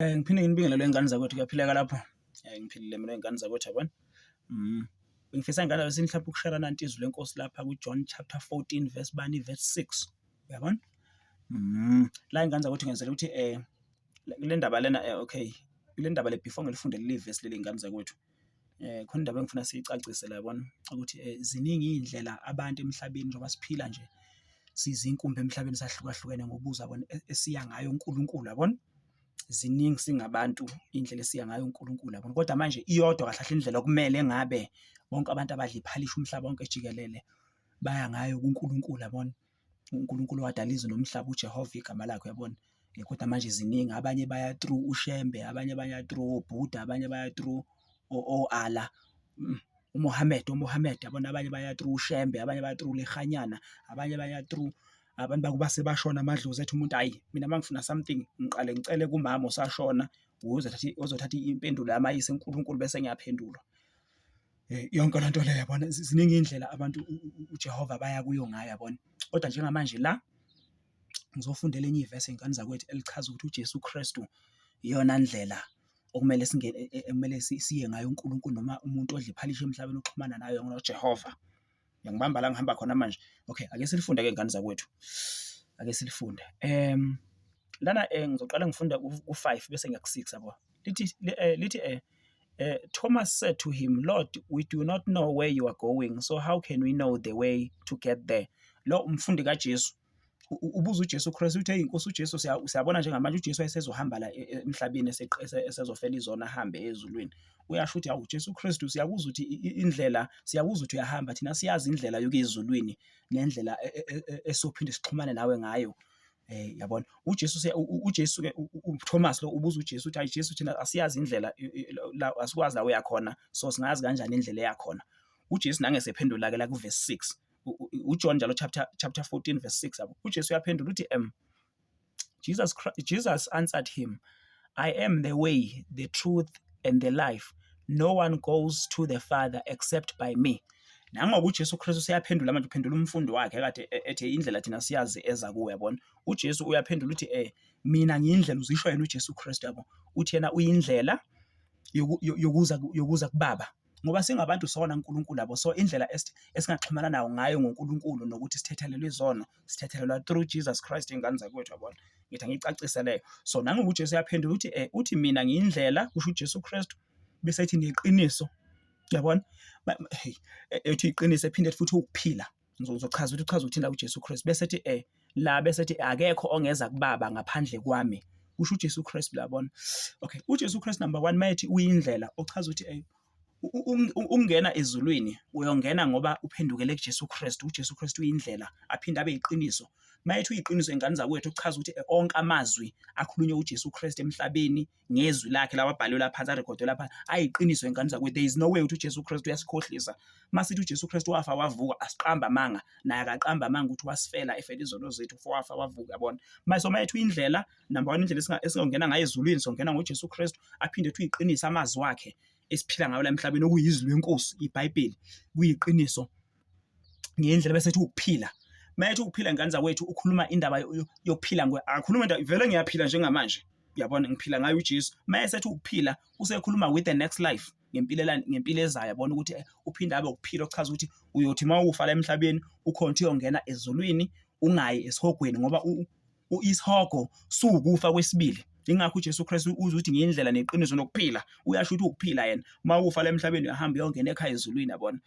Ngiphinde nginibingelele wey'ngane zakwethu, kuyaphileka lapho? Ngiphilile mina wey'ngane zakwethu, yabona. Bengifisa iy'ngane zakwethu mhlawumpe ukushera nanti izwi lenkosi lapha ku-John chapter 14 verse bani, verse 6, uyabona? La iy'ngane zakwethu ngenzela ukuthi kule ndaba lena okay, kule ndaba le before ngilifunde leli vesi leli iy'ngane zakwethu, khona indaba engifuna siyicacise la, yabona, ukuthi ziningi iy'ndlela abantu emhlabeni njengoba siphila nje sizinkumbi emhlabeni sahlukahlukene ngobuza, yabona, esiya ngayo uNkulunkulu, yabona. Ziningi singabantu indlela esiya ngayo uNkulunkulu, yabona. Kodwa manje iyodwa kahle kahle indlela okumele ngabe bonke abantu abadla iphalishi umhlaba wonke jikelele baya ngayo kuNkulunkulu, yabona. UNkulunkulu owadala izulu nomhlaba, uJehova igama lakhe, uyabona. Kodwa manje ziningi, abanye baya through uShembe, abanye baya through oBuddha, abanye baya through o-Allah, uMohammed, oMohammed, yabona, abanye baya through uShembe, abanye baya through uLekganyana, abanye baya through abantu bakuba sebashona amadlozi, ethi umuntu hhayi mina uma ngifuna something ngiqale ngicele kumama osashona, wuye ozothatha ozothatha impendulo yami ayise kuNkulunkulu bese ngiyaphendulwa. Yonke le nto leyo, yabona, ziningi iy'ndlela abantu uJehova abaya kuyo ngayo, yabona. Kodwa njengamanje la ngizofunda elinye ivesi ey'ngane zakwethu elichaza ukuthi uJesu Kristu iyona ndlela okumele singene, ekumele siye ngayo uNkulunkulu noma umuntu odla iphalishi emhlabeni oxhumana nayo noJehova. Uyangibamba la ngihamba khona manje? Okay, ake silifunde-ke ngane zakwethu, ake silifunde. Lana ngizoqala ngifunda ku-five bese ngiya ku-six, yabo. Lithi lithi Thomas said to him, "Lord, we do not know where you are going, so how can we know the way to get there?" Lo umfundi kaJesu ubuza uJesu Kristu uthi, "Hey Nkosi uJesu, siyabona njengamanje uJesu wayesezohamba la emhlabeni esezofela izono ahambe ezulwini." Uyasho ukuthi, "Hawu Jesu Kristu, siyakuzwa ukuthi indlela, siyakuzwa ukuthi uyahamba, thina siyazi indlela yokuya ezulwini nendlela esophinde sixhumane nawe ngayo." Yabona, uJesu uJesu-ke uThomas lo ubuza uJesu uthi, "Hayi Jesu, thina asiyazi indlela la, asikwazi la uya khona, so singayazi kanjani indlela eya khona?" UJesu nangesephendula-ke la ku-verse 6, uJohn njalo chapter 14 verse 6, yabo. UJesu uyaphendula uthi, Jesus answered him, "I am the way, the truth and the life. No one goes to the Father except by me." Nangoba uJesu Kristu useyaphendula manje, uphendula umfundi wakhe kade ethi indlela thina siyazi eza kuwe, yabona. UJesu uyaphendula uthi, mina ngiyindlela, uzisho yena uJesu Kristu, yabo. Uthi yena uyindlela yokuza kuBaba. Ngoba singabantu sona uNkulunkulu, yabo, so indlela esingaxhumana nawo ngayo ngoNkulunkulu nokuthi sithethelelwe izono, sithethelelwa through Jesus Christ, iy'ngane zakwethu, yabona. Ngithi angiyicacise leyo. So nangoku uJesu uyaphendula uthi, uthi mina ngiyindlela, kusho uJesu Kristu, bese ethi neqiniso, uyabona, hey, ethi iqiniso ephinde futhi ukuphila. Ngizochaza ukuthi uchaza ukuthini la uJesu Kristu, bese ethi la, bese ethi akekho ongeza kuBaba ngaphandle kwami, kusho uJesu Kristu, uyabona. Okay, uJesu Kristu number 1 mayethi uyindlela, ochaza ukuthi ukungena ezulwini uyongena ngoba uphendukele kuJesu Kristu. UJesu Kristu uyindlela, aphinde abe yiqiniso. Mayethi uyiqiniso, ingane zakwethu, kuchaza ukuthi onke amazwi akhulunywe uJesu Kristu emhlabeni ngezwi lakhe lawa abhalwe lapha phansi, arekhodwe lapha, ayiqiniso, ingane zakwethu. There is no way ukuthi uJesu Kristu uyasikhohlisa. Masithi uJesu Kristu wafa wavuka, asiqamba amanga, naye akaqamba amanga ukuthi wasifela, efela izono zethu, wafa wavuka, yabona. Mase mayethi uyindlela, number 1 indlela esingongena ngayo ezulwini, songena ngoJesu Kristu, aphinde ethi uyiqiniso amazwi wakhe esiphila ngayo la emhlabeni, okuyizwi lenkosi, iBhayibheli, kuyiqiniso ngendlela, bese ethi ukuphila. Mayethi ukuphila, ingane zakwethu, ukhuluma indaba yokuphila, akakhuluma indaba vele ngiyaphila njengamanje, uyabona, ngiphila ngayo uJesu. Mayesethi ukuphila, usekhuluma with the next life, ngempilo ngempilo ezayo, yabona, ukuthi uphinde abe ukuphila, okuchaza ukuthi uyothi uma ufa la emhlabeni ukhona ukuthi uyongena ezulwini, ungayi esihogweni, ngoba isihogo sukufa kwesibili. Ingakho uJesu Kristu uze uthi ngiyindlela neqiniso nokuphila. Uyasho ukuthi ukuphila yena. Uma ufa la emhlabeni uyahamba uyongena ekhaya ezulwini, yabona.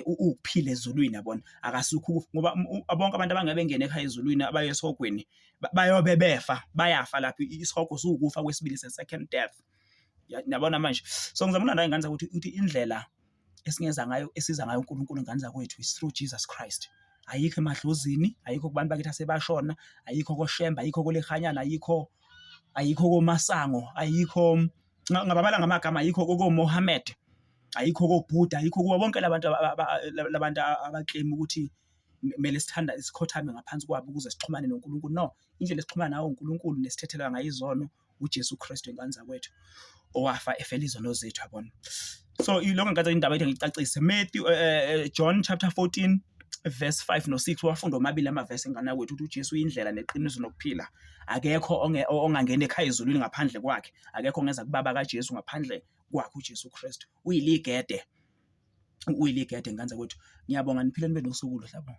Ukuphila ezulwini, yabona. Akasukho, ngoba bonke abantu abangeke bengene ekhaya ezulwini abaye esihogweni bayobe befa, bayafa lapho. Isihogo siwukufa kwesibili, se-second death. Yabona manje. So ngizama ukulanda ingane zakwethu ukuthi indlela esingeza ngayo, esiza ngayo uNkulunkulu, ingane zakwethu, is through Jesus Christ. Ayikho emadlozini, ayikho kubantu bakithi asebashona, ayikho koShembe, ayikho koLekganyana, ayikho koMasango, ayikho, ngababala ngamagama, ayikho koMohammed, ayikho koBuddha, ayikho kubo bonke labantu aba-claim ukuthi kumele sithanda sikhothame ngaphansi kwabo ukuze sixhumane noNkulunkulu. No, indlela esixhumana nayo uNkulunkulu nesithethelwa ngayo izono uJesu Kristu, ingane zakwethu, owafa efela izono zethu, yabona. So iloko ngenkathi indaba ethi ngicacise Matthew, John chapter 14 verse 5 no-6, wafunda omabili amavesi engane yakwethu, ukuthi uJesu uyindlela neqiniso nokuphila. Akekho ongangena ekhaya ezulwini ngaphandle kwakhe, akekho ongeza kubaba kaJesu ngaphandle kwakhe uJesu Kristu. Uyiligede, uyiligede ngane zakwethu. Ngiyabonga, niphile nibe nosuku oluhle.